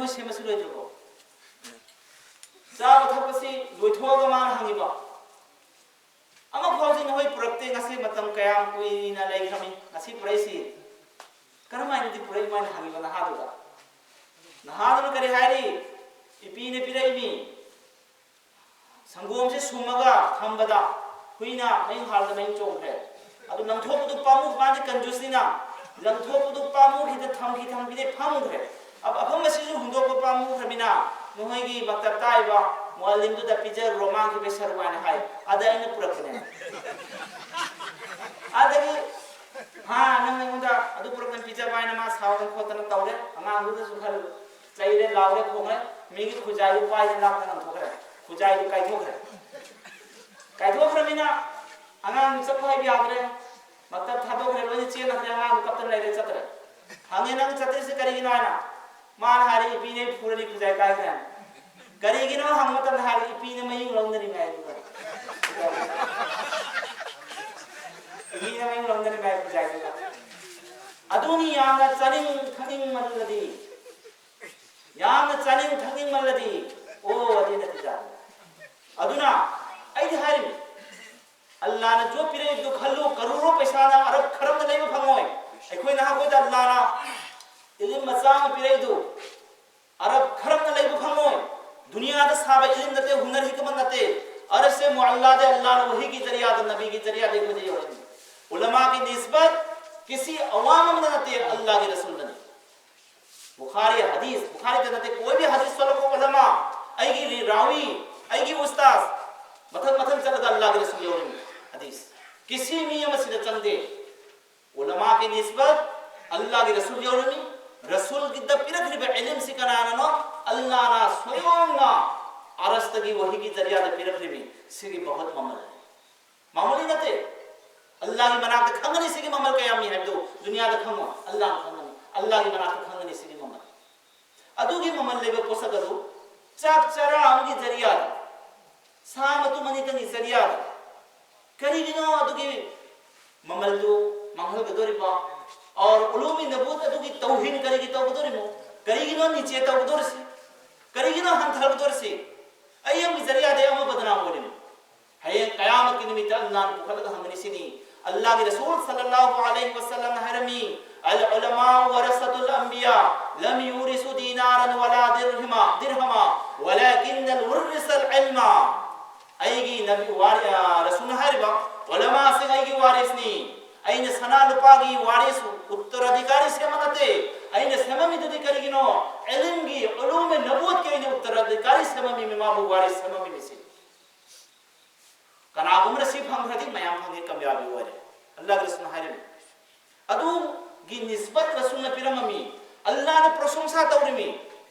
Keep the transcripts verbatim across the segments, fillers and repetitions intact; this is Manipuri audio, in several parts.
ꯁꯦꯝꯕꯁꯤ ꯂꯣꯏꯗ꯭ꯔꯤꯕꯣ? ꯆꯥꯕ ꯊꯛꯄꯁꯤ ꯂꯣꯏꯊꯣꯛꯑꯒ ꯃꯥꯅ ꯍꯪꯉꯤꯕ, "ꯑꯃꯐꯥꯎꯁꯤ ꯅꯈꯣꯏ ꯄꯨꯔꯛꯇꯦ, ꯉꯁꯤ ꯃꯇꯝ ꯀꯌꯥꯝ ꯀꯨꯏꯅ ꯂꯩꯈ꯭ꯔꯃꯤ, ꯉꯁꯤ ꯄꯨꯔꯛꯏꯁꯤ ꯀꯔꯝꯍꯥꯏꯅꯗꯤ ꯄꯨꯔꯛꯏꯅꯣ?" ꯍꯥꯏꯅ ꯍꯪꯉꯤꯕ ꯅꯍꯥꯗꯨꯗ꯫ ꯅꯍꯥꯗꯨꯅ ꯀꯔꯤ ꯍꯥꯏꯔꯤ? "ꯏꯄꯤꯅ ꯄꯤꯔꯛꯏꯅꯤ, ꯁꯪꯒꯣꯝꯁꯦ ꯁꯨꯝꯃꯒ ꯊꯝꯕꯗ ꯍꯨꯏꯅ ꯃꯌꯨꯡ ꯍꯥꯜꯗ ꯃꯌꯨꯡ ꯆꯣꯡꯈ꯭ꯔꯦ꯫ ꯑꯗꯨ ꯂꯪꯊꯣꯛꯄꯗꯨ ꯄꯥꯝꯃꯨ, ꯃꯥꯗꯤ ꯀꯟꯖꯨꯁꯅꯤꯅ, ꯂꯪꯊꯣꯛꯄꯗꯨ ꯄꯥꯝꯃꯨꯈꯤꯗ ꯊꯝꯈꯤ ꯊꯝꯈꯤꯗꯦ ꯐꯝꯈ꯭ꯔꯦ꯫ ꯑꯐ-, ꯑꯐꯝꯕꯁꯤꯁꯨ ꯍꯨꯟꯗꯣꯛꯄ ꯄꯥꯝꯃꯨꯈ꯭ꯔꯃꯤꯅ ꯅꯈꯣꯏꯒꯤ ꯃꯛꯇꯕ ꯇꯥꯛꯏꯕ ꯃꯨꯑꯜꯂꯤꯝꯗꯨꯗ ꯄꯤꯖꯔꯨꯔꯣ, ꯃꯥꯡꯈꯤꯕ ꯁꯔꯨꯛ" ꯍꯥꯏꯅ ꯍꯥꯏ꯫ "ꯑꯗ ꯑꯩꯅ ꯄꯨꯔꯛꯄꯅꯦ꯫" ꯑꯗꯒꯤ "ꯍꯥ, ꯅꯪ ꯑꯩꯉꯣꯟꯗ ꯑꯗꯨ ꯄꯨꯔꯛꯇꯅ ꯄꯤꯖꯕ" ꯍꯥꯏꯅ ꯃꯥ ꯁꯥꯎꯗꯅ ꯈꯣꯠꯇꯅ ꯇꯧꯔꯦ꯫ ꯑꯉꯥꯡꯗꯨꯗꯁꯨ ꯈꯔ ꯆꯩꯔꯦ, ꯂꯥꯎꯔꯦ, ꯈꯣꯡꯉꯦ꯫ ꯃꯤꯒꯤ ꯈꯨꯖꯥꯏꯗꯨ ꯄꯥꯏꯗꯅ ꯂꯥꯛꯇꯅ ꯂꯪꯊꯣꯛꯈ꯭ꯔꯦ꯫ ꯈꯨꯖꯥꯏꯗꯨ ꯀꯥꯏꯊꯣꯛꯈ꯭ꯔꯦ꯫ ꯀꯥꯏꯊꯣꯛꯈ꯭ꯔꯃꯤꯅ ꯑꯉꯥꯡꯗꯨ ꯆꯠꯄ ꯍꯥꯏꯕ ꯌꯥꯗ꯭ꯔꯦ꯫ ꯃꯛꯇꯕ ꯊꯥꯗꯣꯛꯈ꯭ꯔꯦ, ꯂꯣꯏꯅ ꯆꯦꯟꯅꯈ꯭ꯔꯦ꯫ ꯑꯉꯥꯡꯗꯨ ꯀꯞꯇꯅ ꯂꯩꯔꯦ, ꯆꯠꯇ꯭ꯔꯦ꯫ ꯍꯪꯉꯦ, "ꯅꯪ ꯆꯠꯇ꯭ꯔꯤꯁꯤ ꯀꯔꯤꯒꯤꯅꯣ?" ꯍꯥꯏꯅ꯫ ꯃꯥꯅ ꯍꯥꯏꯔꯦ, "ꯏꯄꯤꯅ ꯑꯩ ꯐꯨꯔꯗꯤ ꯈꯨꯖꯥꯏ ꯀꯥꯏꯈ꯭ꯔꯦ" ꯍꯥꯏꯅ꯫ ꯀꯔꯤꯒꯤꯅꯣ ꯍꯪꯕ ꯃꯇꯝꯗ ꯍꯥꯏꯔꯦ, "ꯏꯄꯤꯅ ꯃꯌꯨꯡ ꯂꯧꯅꯔꯤꯉꯥꯏ" ꯑꯗꯨꯒ꯫ "ꯏꯄꯤꯅ ꯃꯌꯨꯡ ꯂꯧꯅꯔꯤꯉꯥꯏ ꯈꯨꯖꯥꯏꯗꯨꯒ꯫" ꯑꯗꯨꯅꯤ ꯌꯥꯝꯅ ꯆꯥꯅꯤꯡ ꯊꯛꯅꯤꯡꯃꯜꯂꯗꯤ, ꯌꯥꯝꯅ ꯆꯥꯅꯤꯡ ꯊꯛꯅꯤꯡꯃꯜꯂꯗꯤ, ꯑꯣ, ꯑꯗꯨꯅ ꯇꯤꯟꯖꯥ꯫ ꯑꯗꯨꯅ ꯑꯩꯗꯤ ꯍꯥꯏꯔꯤꯅꯤ, ꯑꯜꯂꯥꯅ ꯖꯣꯕ ꯄꯤꯔꯛꯏꯗꯨ ꯈꯜꯂꯨ, ꯀꯔꯣꯔꯣ ꯄꯩꯁꯥꯅ ꯑꯔꯕ ꯈꯔꯝꯅ ꯂꯩꯕ ꯐꯪꯉꯣꯏ꯫ ꯑꯩꯈꯣꯏ ꯅꯍꯥꯟꯈꯣꯏꯗ ꯑꯜꯂꯥꯅ ꯏꯂꯤꯝ ꯃꯆꯥ ꯑꯃ ꯄꯤꯔꯛꯏꯗꯨ ꯑꯔꯕ ꯈꯔꯝꯅ ꯂꯩꯕ ꯐꯪꯉꯣꯏ꯫ ꯗꯨꯅꯤꯌꯥꯗ ꯁꯥꯕ ꯏꯂꯤꯝ ꯅꯠꯇꯦ, ꯍꯨꯅꯔ ꯍꯤꯀꯃꯠ ꯅꯠꯇꯦ꯫ ꯑꯔꯁꯦ ꯃꯨꯑꯜꯂꯥꯗ ꯑꯜꯂꯥꯅ ꯋꯍꯤꯒꯤ ꯖꯔꯤꯌꯥꯗ, ꯅꯕꯤꯒꯤ ꯖꯔꯤꯌꯥꯗ ꯑꯩꯈꯣꯏꯗ ꯌꯧꯔꯛꯏ꯫ ꯎꯂꯃꯥꯒꯤ ꯅꯤꯁꯕꯠ ꯀꯤꯁꯤ ꯑꯋꯥꯝ ꯑꯃꯗ ꯅꯠꯇꯦ, ꯑꯜꯂꯥꯒꯤ ꯔꯁꯨꯜꯗꯅꯤ꯫ ꯕꯨꯈꯥꯔꯤ ꯍꯗꯤꯁ, ꯕꯨꯈꯥꯔꯤꯗ ꯅꯠꯇꯦ, ꯀꯣꯏ ꯚꯤ ꯍꯗꯤꯁ ꯋꯥꯂꯥ ꯀꯣ ꯎꯂꯃꯥ, ꯑꯩꯒꯤ ꯔꯤ-, ꯔꯥꯋꯤ, ꯑꯩꯒꯤ ꯎꯁꯇꯥꯖ, ꯃꯊꯪ ꯃꯊꯪ ꯆꯠꯂꯒ ꯑꯜꯂꯥꯒꯤ ꯔꯁꯨꯜ ꯌꯧꯔꯤꯃꯤ꯫ ꯍꯗꯤꯁ ꯀꯤꯁꯤ ꯃꯤ ꯑꯃꯁꯤꯗ ꯆꯪꯗꯦ꯫ ꯎꯂꯃꯥꯒꯤ ꯅꯤꯁꯕꯠ ꯑꯜꯂꯥꯒꯤ ꯔꯁꯨꯜ ꯌꯧꯔꯤꯃꯤ꯫ ꯔꯁꯨꯜꯒꯤꯗ ꯄꯤꯔꯛꯂꯤꯕ ꯏꯂꯤꯝꯁꯤ ꯀꯅꯥꯅꯅꯣ? ꯑꯜꯂꯥꯅ ꯁꯣꯌꯣꯡꯅ ꯑꯔꯁꯇꯒꯤ ꯋꯍꯤꯒꯤ ꯖꯔꯤꯌꯥꯗ ꯄꯤꯔꯛꯂꯤꯃꯤ꯫ ꯁꯤꯒꯤ ꯃꯍꯨꯠ ꯃꯃꯜ ꯃꯃꯨꯂꯤ ꯅꯠꯇꯦ꯫ ꯑꯜꯂꯥꯒꯤ ꯃꯅꯥꯛꯇ ꯈꯪꯒꯅꯤ ꯁꯤꯒꯤ ꯃꯃꯜ ꯀꯌꯥꯝꯃꯤ ꯍꯥꯏꯕꯗꯨ ꯗꯨꯅꯤꯌꯥꯗ ꯈꯪꯉꯣꯏ, ꯑꯜꯂꯥꯅ ꯈꯪꯒꯅꯤ꯫ ꯑꯜꯂꯥꯒꯤ ꯃꯅꯥꯛꯇ ꯈꯪꯒꯅꯤ ꯁꯤꯒꯤ ꯃꯃꯜ꯫ ꯑꯗꯨꯒꯤ ꯃꯃꯜ ꯂꯩꯕ ꯄꯣꯠꯁꯛ ꯑꯗꯨ ꯆꯥꯛ ꯆꯔꯥ ꯑꯃꯒꯤ ꯖꯔꯤꯌꯥꯗ, ꯁꯥ ꯃꯇꯨꯝ ꯑꯅꯤꯇꯪꯒꯤ ꯖꯔꯤꯌꯥꯗ, ꯀꯔꯤꯒꯤꯅꯣ ꯑꯗꯨꯒꯤ ꯃꯃꯜꯗꯨ ꯃꯥꯡꯍꯜꯒꯗꯧꯔꯤꯕ? ꯑꯣꯔ ꯎꯂꯨꯃꯤ ꯅꯕꯨꯠ ꯑꯗꯨꯒꯤ ꯇꯧꯍꯤꯟ ꯀꯔꯤꯒꯤ ꯇꯧꯒꯗꯧꯔꯤꯃꯣ? ꯀꯔꯤꯒꯤꯅꯣ ꯅꯤꯆꯦ ꯇꯧꯒꯗꯧꯔꯤꯁꯤ? ꯀꯔꯤꯒꯤꯅꯣ ꯍꯟꯊꯒꯗꯧꯔꯤꯁꯤ? ꯑꯩ ꯑꯃꯒꯤ ꯖꯔꯤꯌꯥꯗꯩ ꯑꯃ ꯕꯗꯅꯥꯝ ꯑꯣꯏꯔꯤꯅꯤ꯫ ꯍꯌꯦꯡ ꯀꯌꯥꯃꯠꯀꯤ ꯅꯨꯃꯤꯠꯇ ꯑꯜꯂꯥꯍꯅ ꯄꯨꯈꯠꯂꯒ ꯍꯪꯒꯅꯤ ꯁꯤꯅꯤ꯫ ꯑꯜꯂꯥꯍꯒꯤ ꯔꯁꯨꯜ ꯁꯜꯂꯜꯂꯥꯍꯨ ꯑꯂꯩꯍꯤ ꯋꯁꯜꯂꯝꯅ ꯍꯥꯏꯔꯝꯃꯤ, "العلماء ورثة الأنبياء، لم يورثوا دينارا ولا درهما، درهما، ولكن ورثوا العلم"꯫ ꯑꯩꯒꯤ ꯅꯕꯤ ꯋꯥꯔꯤ-, ꯑ, ꯔꯁꯨꯜꯅ ꯍꯥꯏꯔꯤꯕ, "ꯎꯂꯃꯥꯁꯤꯡ ꯑꯩꯒꯤ ꯋꯥꯔꯤꯁꯅꯤ꯫ ꯑꯩꯅ ꯁꯅꯥ ꯂꯨꯄꯥꯒꯤ ꯋꯥꯔꯤꯁ, ꯎꯠꯇꯔꯥꯙꯤꯀꯥꯔꯤ ꯁꯦꯝꯕ ꯅꯠꯇꯦ꯫ ꯑꯩꯅ ꯁꯦꯝꯃꯝꯃꯤꯗꯨꯗꯤ ꯀꯔꯤꯒꯤꯅꯣ? ꯏꯜꯃꯒꯤ, ꯎꯂꯨꯃꯦ ꯅꯕꯨꯋꯠꯀꯤ ꯑꯩꯅ ꯎꯠꯇꯔꯥꯙꯤꯀꯥꯔꯤ ꯁꯦꯝꯃꯝꯃꯤꯃꯤ, ꯃꯥꯕꯨ ꯋꯥꯔꯤꯁ ꯁꯦꯝꯃꯝꯃꯤꯃꯤ ꯁꯤ꯫ ꯀꯅꯥꯒꯨꯝꯕꯅ ꯁꯤ ꯐꯪꯈ꯭ꯔꯗꯤ ꯃꯌꯥꯝ ꯐꯪꯉꯦ, ꯀꯥꯃꯌꯥꯕꯤ ꯑꯣꯏꯔꯦ"꯫ ꯑꯜꯂꯥꯍꯒꯤ ꯔꯁꯨꯜꯅ ꯍꯥꯏꯔꯝꯃꯤ꯫ ꯑꯗꯨꯒꯤ ꯅꯤꯁꯕꯠ ꯔꯁꯨꯜꯅ ꯄꯤꯔꯝꯃꯝꯃꯤ꯫ ꯑꯜꯂꯥꯍꯅ ꯄ꯭ꯔꯣꯁꯪꯁꯥ ꯇꯧꯔꯤꯃꯤ꯫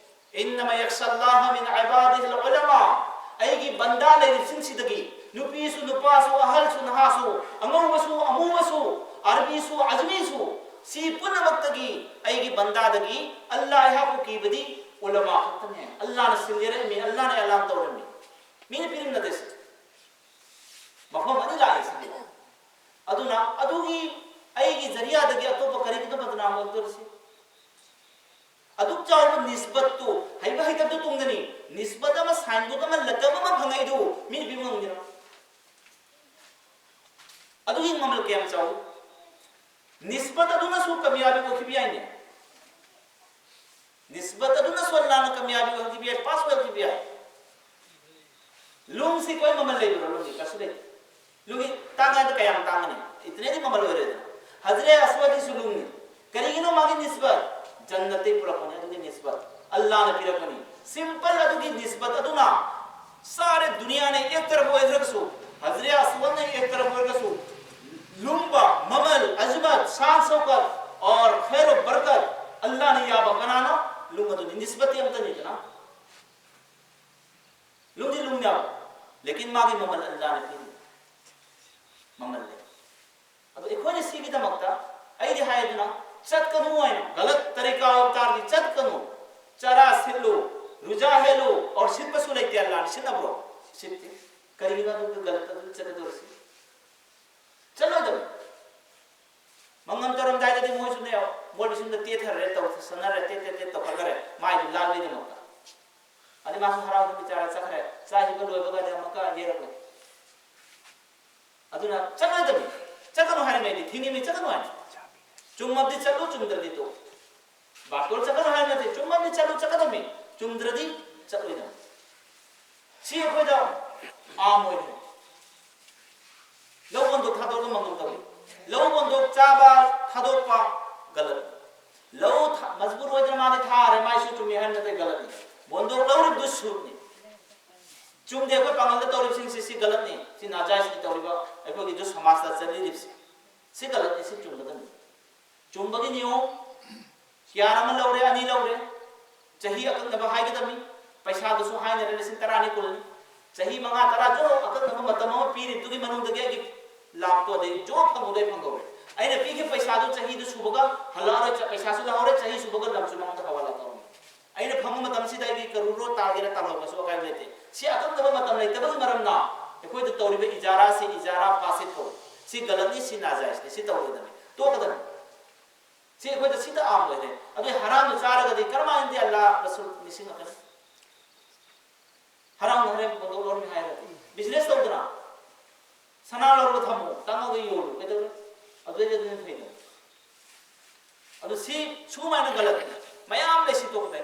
"إنما يخشى الله من عباده العلماء"꯫ ꯑꯩꯒꯤ ꯕꯟꯗꯥ ꯂꯩꯔꯤꯕꯁꯤꯡꯁꯤꯗꯒꯤ, ꯅꯨꯄꯤꯁꯨ, ꯅꯨꯄꯥꯁꯨ, ꯑꯍꯜꯁꯨ, ꯅꯍꯥꯁꯨ, ꯑꯉꯧꯕꯁꯨ, ꯑꯃꯨꯕꯁꯨ, ꯑꯔꯕꯤꯁꯨ, ꯑꯖꯃꯤꯁꯨ, ꯁꯤ ꯄꯨꯝꯅꯃꯛꯇꯒꯤ ꯑꯩꯒꯤ ꯕꯟꯗꯥꯗꯒꯤ ꯑꯜꯂꯥꯍ ꯑꯩꯍꯥꯛꯄꯨ ꯀꯤꯕꯗꯤ ꯎꯂꯃꯥ ꯈꯛꯇꯅꯦ꯫ ꯑꯜꯂꯥꯍꯅ ꯁꯤꯟꯖꯔꯝꯃꯤ, ꯑꯜꯂꯥꯍꯅ ꯑꯦꯂꯥꯟ ꯇꯧꯔꯝꯃꯤ꯫ ꯃꯤꯅ ꯄꯤꯔꯝ ꯅꯠꯇꯦ ꯁꯤ꯫ ꯃꯐꯝ ꯑꯅꯤ ꯂꯥꯛꯑꯦ ꯁꯤꯗꯤ꯫ ꯑꯗꯨꯅ ꯑꯗꯨꯒꯤ ꯑꯩꯒꯤ ꯖꯔꯤꯌꯥꯗꯒꯤ ꯑꯇꯣꯞꯄ ꯀꯔꯤꯒꯤꯅꯣ ꯕꯗꯅꯥꯝ ꯑꯣꯏꯒꯗꯧꯔꯤꯁꯤ? ꯑꯗꯨꯛ ꯆꯥꯎꯕ ꯅꯤꯁꯕꯠꯇꯨ, ꯍꯩꯕ ꯍꯩꯇꯕꯗꯨ ꯇꯨꯡꯗꯅꯤ, ꯅꯤꯁꯕꯠ ꯑꯃ, ꯁꯥꯏꯟꯕꯣꯔꯗ ꯑꯃ, ꯂꯇꯕ ꯑꯃ ꯐꯪꯉꯛꯏꯗꯨ ꯃꯤꯅ ꯄꯤꯕ ꯉꯝꯒꯦꯔꯣ? ꯑꯗꯨꯒꯤ ꯃꯃꯜ ꯀꯌꯥꯝ ꯆꯥꯎꯏ? ꯅꯤꯁꯕꯠ ꯑꯗꯨꯅꯁꯨ ꯀꯥꯃꯌꯥꯕꯤ ꯑꯣꯏꯈꯤꯕ ꯌꯥꯏꯅꯦ꯫ ꯅꯤꯁꯕꯠ ꯑꯗꯨꯅꯁꯨ ꯑꯜꯂꯥꯍꯅ ꯀꯥꯃꯌꯥꯕꯤ ꯑꯣꯏꯍꯟꯈꯤꯕ ꯌꯥꯏ, ꯄꯥꯁ ꯑꯣꯏꯍꯟꯈꯤꯕ ꯌꯥꯏ꯫ ꯂꯨꯝꯁꯤ ꯀꯣꯏ ꯃꯃꯜ ꯂꯩꯕ꯭ꯔꯣ? ꯂꯨꯝꯁꯤ ꯀꯩꯁꯨ ꯂꯩꯇꯦ꯫ ꯂꯨꯝꯒꯤ ꯇꯥꯡꯉꯗ ꯀꯌꯥꯝ ꯇꯥꯡꯒꯅꯤ? ꯏꯇꯅꯦꯗꯤ ꯃꯃꯜ ꯑꯣꯏꯔꯣꯏꯗꯅ꯫ ꯍꯖꯔꯦ ꯑꯁꯋꯗꯤꯁꯨ ꯂꯨꯝꯅꯤ꯫ ꯀꯔꯤꯒꯤꯅꯣ ꯃꯥꯒꯤ ꯅꯤꯁꯕꯠ? ꯖꯟꯅꯠꯇꯩ ꯄꯨꯔꯛꯄꯅꯤ ꯑꯗꯨꯒꯤ ꯅꯤꯁꯕꯠ꯫ ꯑꯜꯂꯥꯍꯅ ꯄꯤꯔꯛꯄꯅꯤ꯫ ꯁꯤꯝꯄꯜ ꯑꯗꯨꯒꯤ ꯅꯤꯁꯕꯠ ꯑꯗꯨꯅ ꯁꯥꯔꯦ ꯗꯨꯅꯤꯌꯥꯅ ꯑꯦꯛ ꯇꯔꯐ ꯑꯣꯏꯈ꯭ꯔꯒꯁꯨ, ꯍꯖꯔꯦ ꯑꯁꯋꯗꯅ ꯑꯦꯛ ꯇꯔꯐ ꯑꯣꯏꯔꯒꯁꯨ, ꯂꯨꯝꯕ, ꯃꯃꯜ, ꯑꯖꯃꯠ, ꯁꯥꯟ ꯁꯧꯀꯠ, ꯑꯣꯔ ꯈꯩꯔꯣ ꯕꯔꯀꯠ, ꯑꯜꯂꯥꯍꯅ ꯌꯥꯕ ꯀꯅꯥꯅꯣ? ꯂꯨꯝ ꯑꯗꯨꯅꯤ, ꯅꯤꯁꯕꯠꯇꯤ ꯑꯝꯇꯅꯤꯗꯅ꯫ ꯂꯨꯝꯗꯤ ꯂꯨꯝꯅꯦꯕ, ꯂꯦꯀꯤꯟ ꯃꯥꯒꯤ ꯃꯃꯜ ꯑꯜꯂꯥꯍꯅ ꯄꯤꯔꯤ꯫ ꯃꯃꯜ ꯂꯩ꯫ ꯑꯗꯣ ꯑꯩꯈꯣꯏꯅ ꯁꯤꯒꯤꯗꯃꯛꯇ, ꯑꯩꯗꯤ ꯍꯥꯏꯗꯅ, ꯆꯠꯀꯅꯨ ꯍꯥꯏꯅ, ꯒꯂꯠ ꯇꯔꯤꯀꯥ ꯑꯣꯏꯕ ꯇꯥꯔꯗꯤ ꯆꯠꯀꯅꯨ, ꯆꯔꯥ ꯁꯤꯠꯂꯨ, ꯔꯨꯖꯥ ꯍꯦꯜꯂꯨ, ꯑꯣꯔ ꯁꯤꯠꯄꯁꯨ ꯂꯩꯇꯦ, ꯑꯜꯂꯥꯍꯅ ꯁꯤꯠꯅꯕ꯭ꯔꯣ? ꯁꯤꯠꯇꯦ꯫ ꯀꯔꯤꯒꯤꯅꯣ ꯑꯗꯨꯒꯤ ꯒꯂꯠ ꯑꯗꯨ ꯆꯠꯀꯗꯧꯔꯤꯁꯤ? ꯆꯠꯂꯣꯏꯗꯕꯅꯤ꯫ ꯃꯪꯉꯝ ꯇꯧꯔꯝꯗꯥꯏꯗꯗꯤ ꯃꯣꯏꯁꯨꯅꯦ, ꯃꯣꯏ ꯂꯤꯁꯤꯡꯗ ꯇꯦꯠꯊꯔꯦ, ꯇꯧꯁꯟꯅꯔꯦ, ꯇꯦꯠ ꯇꯦꯠ ꯇꯦꯠ ꯇꯧꯈꯠꯈꯔꯦ, ꯃꯥꯏꯗꯨ ꯂꯥꯟꯕꯒꯤꯗꯃꯛꯇ꯫ ꯑꯗꯩ ꯃꯥꯁꯨ ꯍꯔꯥꯎꯅ ꯕꯤꯆꯥꯔꯥ ꯆꯠꯈ꯭ꯔꯦ꯫ ꯆꯥꯈꯤꯕ ꯂꯣꯏꯕꯒꯗꯤ ꯑꯃꯨꯛꯀ ꯌꯦꯔꯛꯂꯦ꯫ ꯑꯗꯨꯅ ꯆꯠꯂꯣꯏꯗꯕꯅꯤ꯫ ꯆꯠꯀꯅꯨ ꯍꯥꯏꯔꯝꯃꯦ ꯑꯩꯗꯤ, ꯊꯤꯡꯉꯤꯃꯤ, ꯆꯠꯀꯅꯨ ꯍꯥꯏꯅ꯫ ꯆꯨꯝꯃꯕꯗꯤ ꯆꯠꯂꯨ, ꯆꯨꯝꯗ꯭ꯔꯗꯤ ꯇꯣꯛꯎ꯫ ꯕꯥꯇꯣꯜ ꯆꯠꯀꯅꯨ ꯍꯥꯏꯕ ꯅꯠꯇꯦ, ꯆꯨꯝꯃꯕꯗꯤ ꯆꯠꯂꯨ, ꯆꯠꯀꯗꯕꯅꯤ꯫ ꯆꯨꯝꯗ꯭ꯔꯗꯤ ꯆꯠꯂꯣꯏꯗꯕꯅꯤ꯫ ꯁꯤ ꯑꯩꯈꯣꯏꯗ ꯑꯥꯝ ꯑꯣꯏꯔꯦ꯫ ꯂꯧ ꯕꯟꯗꯣꯛ ꯊꯥꯗꯣꯛꯑꯒ ꯃꯪꯒꯣꯜ ꯇꯧꯏ꯫ ꯂꯧ ꯕꯟꯗꯣꯛ ꯆꯥꯕ, ꯊꯥꯗꯣꯛꯄ ꯒꯂꯠ꯫ ꯂꯧ ꯊꯥ-, ꯃꯖꯕꯨꯔ ꯑꯣꯏꯗꯅ ꯃꯥꯗꯤ ꯊꯥꯔꯦ, ꯃꯥꯏꯁꯨ ꯆꯨꯝꯃꯤ ꯍꯥꯏꯕ ꯅꯠꯇꯦ, ꯒꯂꯠꯅꯤ꯫ ꯕꯟꯗꯣꯛ ꯂꯧꯔꯤꯕꯗꯨ ꯁꯨꯠꯅꯤ꯫ ꯆꯨꯝꯗꯦ꯫ ꯑꯩꯈꯣꯏ ꯄꯥꯡꯒꯜꯗ ꯇꯧꯔꯤꯕꯁꯤꯡꯁꯤ ꯁꯤ ꯒꯂꯠꯅꯤ, ꯁꯤ ꯅꯥꯖꯥꯏꯖꯅꯤ ꯇꯧꯔꯤꯕ ꯑꯩꯈꯣꯏꯒꯤ ꯖꯨ ꯁꯃꯥꯖꯇ ꯆꯠꯅꯔꯤꯕꯁꯤ꯫ ꯁꯤ ꯒꯂꯠꯅꯤ, ꯁꯤ ꯆꯨꯝꯒꯗꯕꯅꯤ꯫ ꯆꯨꯝꯕꯒꯤ ꯅꯤꯌꯣꯝ ꯀꯌꯥ ꯑꯃ ꯂꯧꯔꯦ, ꯑꯅꯤ ꯂꯧꯔꯦ꯫ ꯆꯍꯤ ꯑꯀꯛꯅꯕ ꯍꯥꯏꯒꯗꯕꯅꯤ꯫ ꯄꯩꯁꯥꯗꯨꯁꯨ ꯍꯥꯏꯅꯔꯦ, ꯂꯤꯁꯤꯡ ꯇꯔꯥꯅꯤ, ꯀꯨꯟꯅꯤ꯫ ꯆꯍꯤ ꯃꯉꯥ, ꯇꯔꯥ ꯖꯣ ꯑꯀꯛꯅꯕ ꯃꯇꯝ ꯑꯃ ꯄꯤꯔꯤꯗꯨꯒꯤ ꯃꯅꯨꯡꯗꯒꯤ ꯑꯩꯒꯤ ꯂꯥꯛꯄꯗꯩ ꯖꯣ ꯐꯪꯍꯧꯗꯩ ꯐꯪꯍꯧꯔꯦ꯫ ꯑꯩꯅ ꯄꯤꯈꯤꯕ ꯄꯩꯁꯥꯗꯨ ꯆꯍꯤꯗꯨ ꯁꯨꯕꯒ ꯍꯜꯂꯛꯑꯔꯣꯏ, ꯆ-, ꯄꯩꯁꯥꯁꯨ ꯂꯧꯍꯧꯔꯦ, ꯆꯍꯤ ꯁꯨꯕꯒ ꯂꯝꯁꯨ ꯃꯉꯣꯟꯗ ꯍꯋꯥꯂꯥ ꯇꯧꯔꯝꯃꯦ꯫ ꯑꯩꯅ ꯐꯪꯕ ꯃꯇꯝꯁꯤꯗ ꯑꯩꯒꯤ ꯀꯔꯨꯔꯣ ꯇꯥꯒꯦꯔꯥ ꯇꯥꯍꯧꯕꯁꯨ ꯑꯀꯥꯏꯕ ꯂꯩꯇꯦ꯫ ꯁꯤ ꯑꯀꯛꯅꯕ ꯃꯇꯝ ꯂꯩꯇꯕꯒꯤ ꯃꯔꯝꯅ ꯑꯩꯈꯣꯏꯗ ꯇꯧꯔꯤꯕ ꯏꯖꯥꯔꯥꯁꯤ ꯏꯖꯥꯔꯥ ꯐꯥꯁꯤꯠ ꯀꯧꯏ꯫ ꯁꯤ ꯒꯂꯠꯅꯤ, ꯁꯤ ꯅꯥꯖꯥꯏꯖꯅꯤ, ꯁꯤ ꯇꯧꯔꯣꯏꯗꯕꯅꯤ, ꯇꯣꯛꯀꯗꯕꯅꯤ꯫ ꯁꯤ ꯑꯩꯈꯣꯏꯗ ꯁꯤꯗ ꯑꯥꯝ ꯑꯣꯏꯔꯦ꯫ ꯑꯗꯨ ꯍꯔꯥꯝꯗꯨ ꯆꯥꯔꯒꯗꯤ ꯀꯔꯝꯍꯥꯏꯅꯗꯤ ꯑꯜꯂꯥ ꯔꯁꯨꯜ ꯅꯤꯡꯁꯤꯡꯂꯛꯀꯅꯤ? ꯍꯔꯥꯝ ꯍꯔꯥꯝ ꯕꯟꯗꯣꯛ ꯂꯧꯔꯝꯃꯤ ꯍꯥꯏꯔꯗꯤ꯫ ꯕꯤꯖꯤꯅꯦꯁ ꯇꯧꯗꯅ ꯁꯅꯥ ꯂꯧꯔꯒ ꯊꯝꯃꯣ, ꯇꯥꯡꯉꯒ ꯌꯣꯜꯂꯨ, ꯀꯩꯗꯧꯔꯦ? ꯑꯗꯨꯗꯩꯗꯤ ꯑꯗꯨꯅ ꯐꯩꯗꯅ꯫ ꯑꯗꯨ ꯁꯤ ꯁꯨꯃꯥꯏꯅ ꯒꯂꯠ ꯃꯌꯥꯝ ꯂꯩ, ꯁꯤ ꯇꯣꯛꯄ ꯇꯥꯏ꯫